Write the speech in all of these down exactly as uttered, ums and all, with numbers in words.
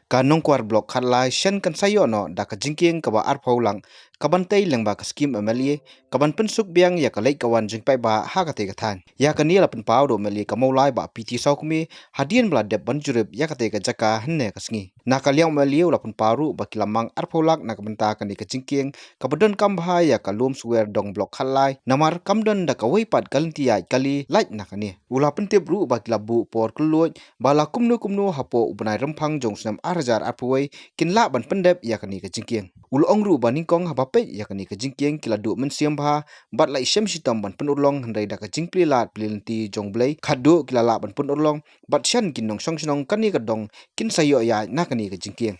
Ka Nongkwar Block Khatlai shen kan sa ïoh noh da ka jingkieng kaba arphew lak kaban tei lyngba ka skim M L A kaban pynsuk biang ïa ka leit ka wan jingpaidbah ha katei ka thaiñ. Ïa kane la pynpaw da u M L A ka Mawlai Bah P T Sawkmie hadien ba la dep ban jurip ïa katei ka jaka hynne ka sngi. Na ka liang u M L A u la pynpaw ruh ba ki la mang arphew lak na ka bynta kane ka jingkieng kaba donkam bha ïa ka lum swer dong Block Khatlai namar kam don da kawei pat ka lynti ïaid kali lait na kane. U la pyntip ruh ba ki la buh por kylluid ba la kumno kumno hapoh u bnai Rymphang jong u snem ar hajar arphew wei kin lah ban pyndep ïa kane ka jingkieng. U la ong ruh ba nyngkong haba peit ïa kane ka jingkieng ki la duh mynsiem bha bad la ishem shitom ban pynurlong, hynrei da ka jingplie lad plie lynti jong U Blei khatduh ki la lah ban pynurlong bad shen ki nongshong shnong kane ka dong kin sa ïoh ïaid na kane ka jingkieng.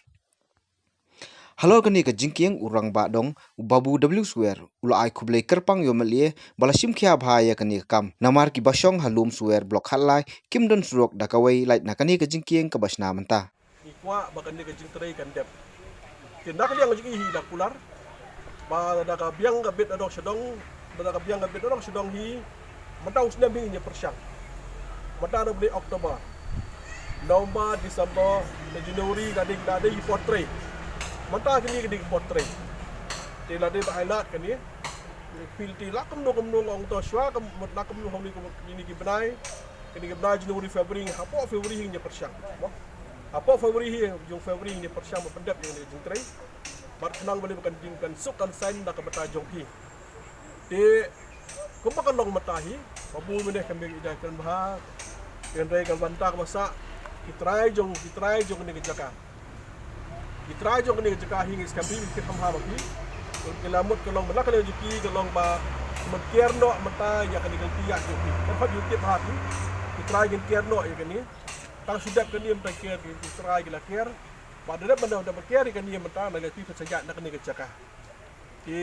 Halor kane ka jingkieng u rangbah dong u Babu W Swer u la ai khublei kyrpang ïa u M L A ba la shim khia bha ïa kane ka kam namar kiba shong ha lum swer Block Khatlai kim don surok da kawei lait na kane ka jingkieng kaba shna mynta. Ngi kwah ba kane ka jingtrei kan dep. Te na ka liang jong i hi da kular ba da ka biang ka bit nadong shadong, ba da ka biang ka bit nadong shadong hi, mynta u snem hi ngin ïa pyrshang. Mynta na u bnai October, November, December, na January ka dei, ka dei ki por trei. Mynta kine ki dei ki por trei. Te la dei ba ai lad kane. Pil te la kumno kumno nga ong to shuwa ka mut la kumno ha kine ki bnai. Kine ki bnai January, February, hapoh February hi ngin ïa pyrshang. Mo? Hapoh February hi, jong February hi ngin ïa pyrshang ban pyndep ïa kane ka jingtrei. Bad khnang balei ba kan jing kan suk kan saiñ na ka bynta jong phi. Te kumba kan long mynta hi, Babu mynne kam ïa kren bha. Hynrei ka bynta kaba sah, ki trai jong, ki trai jong kane ka jaka. Ki trai jong kane ka jaka hi ngi skhem phi, ki kham ha ba phi. Ki la mut ka long ba la ka long jong ki ka long ba mut kiar noh mynta ïa kane ka lynti ïaid jong phi. Kan hap ïa u tip ha phi. Ki trai ngin kiar noh ïa kane. Tang shu dep kane mynta kiar ki, ki trai ki la kiar. Ba da dep mynta da ba kiar ïa kane mynta na lynti phi sa ïaid na kane ka jaka. Ki,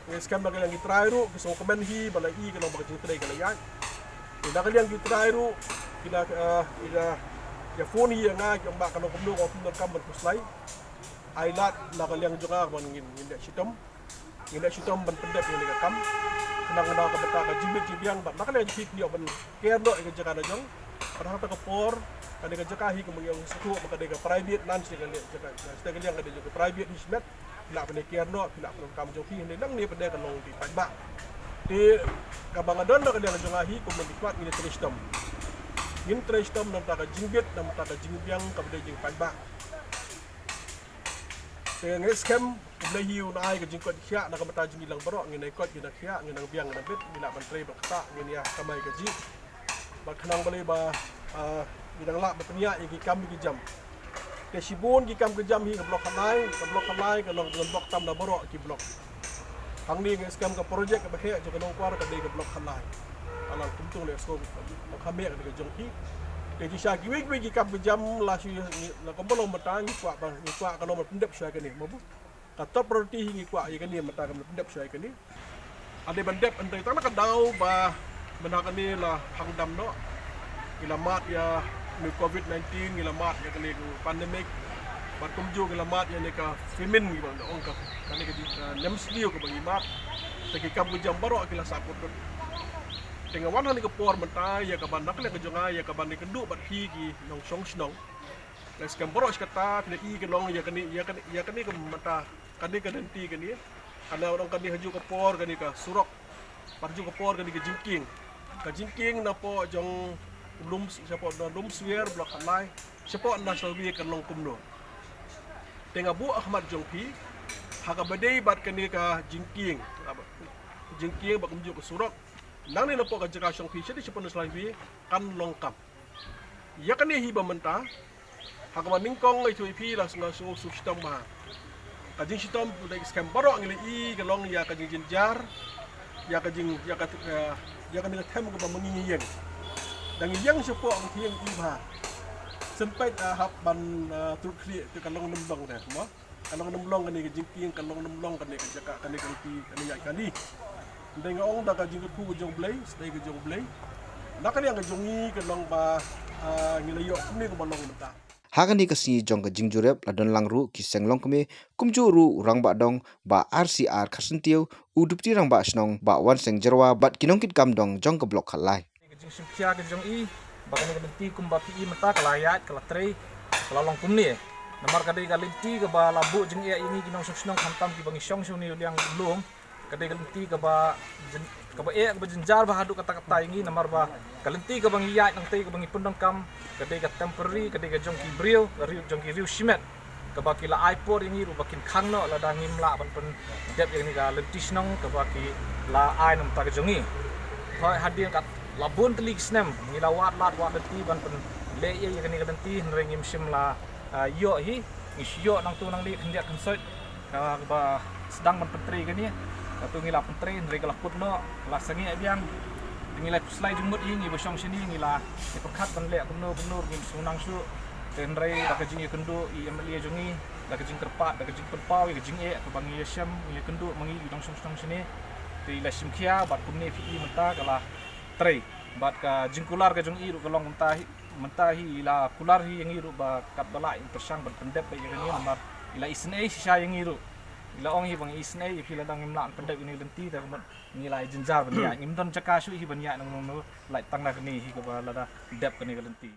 ki skhem na ka liang ki trai ruh ki sngewkmen hi ba la i ka long ba ka jingtrei ka la ïaid. Ki na ka liang ki trai ruh ki la, eh, ki la, ki la phone hi ïa nga ki ong ba ka long kumno ka ong kumno kam ban khuslai. Ai lad na ka liang jong nga ba ngin, ngin leh shitom. Ngin leh shitom ban pyndep ïa kane ka kam. Khnang na ka bynta ka jingbit jingbiang bad na ka liang jong phi phin ïoh ban kiar noh ïa ka jaka na jong. Bad ha kata ka por kane ka jaka hi kumba ngi ong shuh ba ka dei ka private land, sha ka liang, jaka, sha ka liang ka dei jong ka private hi shimet. Phi lah ban ïa kiar noh, phi lah ban kam jong phi, hynrei nangne pat ka long ki paidbah. Te kaba nga don na ka liang jong nga hi kum nongmihkhmat ngin trei shitom. Ngin trei shitom na ka bynta ka jingbit, na ka bynta ka jingbiang kaba dei jong ki paidbah. Te nga skhem U Blei hi un ai ka jingkoit jingkhiah na ka bynta jong ngi lang baroh, ngin nang koit, ngin nang khiah, ngin nang biang, ngin nang bit, ngin lah ban trei ban ktah, ngin ïa kamai kajih. Bad khnang balei ba, ah, ngi dang lah ban pynïaid ïa ki kam ki jam. Te shibun ki kam ki jam hi ka Block Khatlai, ka Block Khatlai ka long ka block tam na baroh ki block. Hangne nga skhem ka project kaba heh jong ka Nongkwar ka dei ka Block Khatlai. Ka long kumto leh sngewbha ka dei ka jong phi. Te shisha kiwei kiwei ki kam ki jam la shu la kumba long mynta ngi kwah ba ngi kwah ka long ban pyndep shuwa kane mo bu. Ka top priority hi ngi kwah ïa kane mynta ka long ban pyndep shuwa ïa kane. Ade ban dep hynrei tang na ka daw ba mynta kane la hangdam noh. Ngi la mad ïa une u covid nineteen, ngi la mad ïa kane ka pandemic. Bad kumjuh ngi la mad ïa kane ka famine ngi bang da ong ka, kane ka jing, ka nemsniew kaba ngi mad. Te ki kam ki jam baroh ki la sah kut lut. Te nga wan ha kane ka por mynta ïa kaba na ka liang ka jong nga ïa kaba ngi kynduh bad phi ki nongshong shnong. Nga skhem baroh shi katta phi la i ka long ïa kane, ïa kane, ïa kane ka mynta. Kane ka lynti kane. Kane ong kane ha juh ka por kane ka surok. Bad ha juh ka por kane ka jingkieng. Ka jingkieng napoh jong lum, shapoh na lum swer Block Khatlai. Shapoh na sawdong ka long kumno. Te nga buh ha khmat jong phi. Ha kaba dei bad kane ka jingkieng. Jingkieng bad kumjuh ka surok. Nangne napoh ka jaka shong phi, shadei shapoh na sawdong kan long kam. Ïa kane hi ba mynta. Ha kaba nyngkong nga ïathuh ïa phi la sngew shu shu shitom bha. Ka jingshitom phi dei skhem baroh ngi la i ka long ïa ka jingjynjar. Ïa ka jing, ïa ka, eh, ïa kane ka them kaba ma ngi ngi ïeng. Dang ïeng shapoh ka thieng i bha. Shen peit, ah, hap ban, ah, trud khlieh te ka long nym long te mo. Ka long nym long kane ka jingkieng, ka long nym long kane ka jaka, kane ka lynti, kane ïaid kali. Hynrei nga ong da ka jingkyrkhu ka jong U Blei, sdei ka jong U Blei. Na ka liang ka jong ngi ka long ba, ah, ngi la ïoh kumne kumba long mynta. Ha kane ka sngi jong ka jingjurip la don lang ruh ki seng longkmie, kumjuh ruh u rangbah dong Bah R C R Kharsyntiew, u Deputy Rangbah Shnong Bah Wanseng Jyrwa bad ki nongkitkam dong jong ka Block Khatlai. Ka jingshim khia ka jong i ba kane ka lynti kumba phi i mynta ka la ïaid, ka la trei, ka la long kumne. Namar ka dei ka lynti kaba la buh jingeh ïa ngi ki nongshong shnong, khamtam kiba ngi shong sha une u liang lum. Ka dei ka lynti kaba jyn-, kaba eh kaba jynjar bha haduh katta katta ïa ngi, namar ba ka lynti kaba ngi ïaid nangtei kaba ngi pyndonkam ka dei ka temporary, ka dei ka jong ki briew, ka riew jong ki riew shimet, kaba ki la ai por ïa ngi ruh ba kin khang noh lada ngim lah ban pyndep ïa kane ka lynti shnong kaba ki la ai na bynta ka jong ngi. Hooid, hadien kat la bun tylli ki snem ngi la wad lad wad lynti ban pynleh ïa kane ka lynti, hynrei ngim shym la, ah, ïoh hi. Ngi shu ïoh nangtu nangne khyndiat khynsoit, ah, kaba sdang ban pyntrei kane. Katu ngi la pyntrei, hynrei ka la kut noh, la sangeh biang. Te ngi la khuslai jingmut hi, ngi ba shong shane ngi la ïa pyrkhat ban leh kumno kumno, ngim shu nang shuh. Te hynrei da ka jingïakynduh i M L A jong ngi, da ka jingkyrpad, da ka jingpynpaw ïa ka jingeh kaba ngi ïashem, ngi ïakynduh ma ngi ki nongshong shnong shane. Te i la shim khia bad kumne phi i mynta ka la trei. Bad ka jingkular ka jong i ruh ka long mynta hi, mynta hi i la kular hi ïa ngi ruh ba katba lah in pyrshang ban pyndep ïa kane, namar i la isynei shisha ïa ngi ruh. I la ong hi ba ngi isynei ïa phi lada ngim lah ban pyndep ïa kane ka lynti, te ka mut ngi la ïa jynjar ban ïaid, ngim don jaka shuh hi ban ïaid nangno nangno, lait tang na kane hi kaba lada dep kane ka lynti.